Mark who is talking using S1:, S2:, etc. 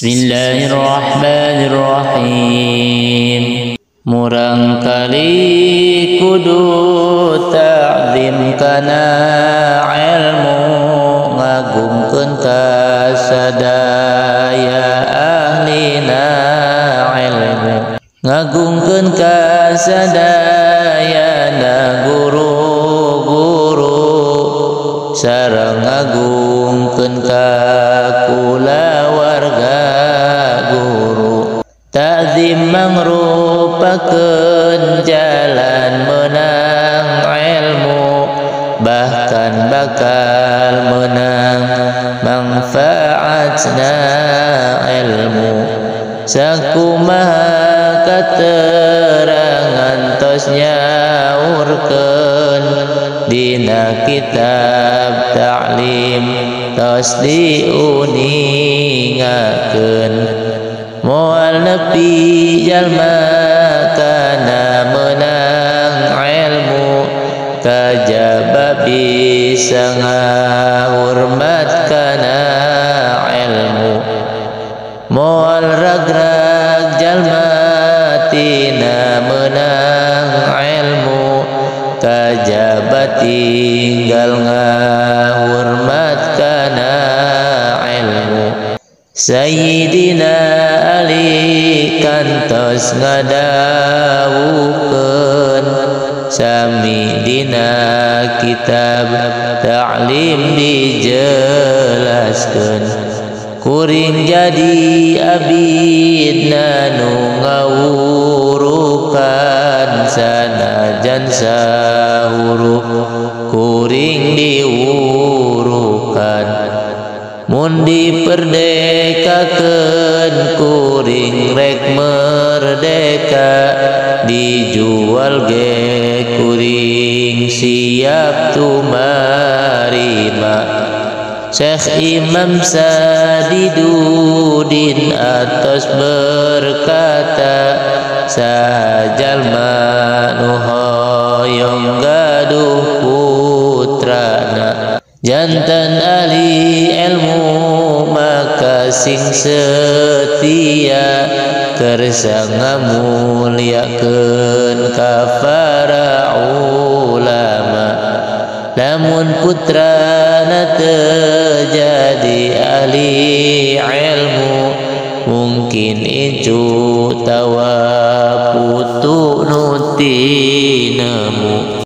S1: Bismillahirrahmanirrahim. Murangkali kudu ta'zim kana ilmu, ngagungkeun ka sadaya ahlina ilmu, ngagungkeun ka sadayana guru-guru, sareng ngagungkeun ka kulawarga guru. Ta'zim mangrupakeun jalan menang ilmu, bahkan bakal menang manfaatna ilmu. Sakumaha katerangan tos nyaurkeun dina kitab ta'lim tos diuningakeun. Moal nepi jalma kana menang ilmu, kajaba bisa ngahurmat kana ilmu. Moal ragrag jalma tina menang ilmu, kajaba tinggal ngahurmat kana ilmu. Sayyidina Ali kantos ngadawukeun, sami dina kitab ta'lim dijelaskeun. Kuring jadi abidna nu ngawurukan, sanajan sahurup kuring diwurukan. Mun diperdekakeun kuring rek merdeka, dijual ge kuring siap tumarima. Syekh Imam Sadidudin atos berkata, sajalma nu hoyong gaduh putrana, jantan ahli ilmu maka sing setia, kersa ngamuliakeun ka para ulama. Lamun putrana teu jadi ahli ilmu, mungkin incu tawa putu nu tinemu.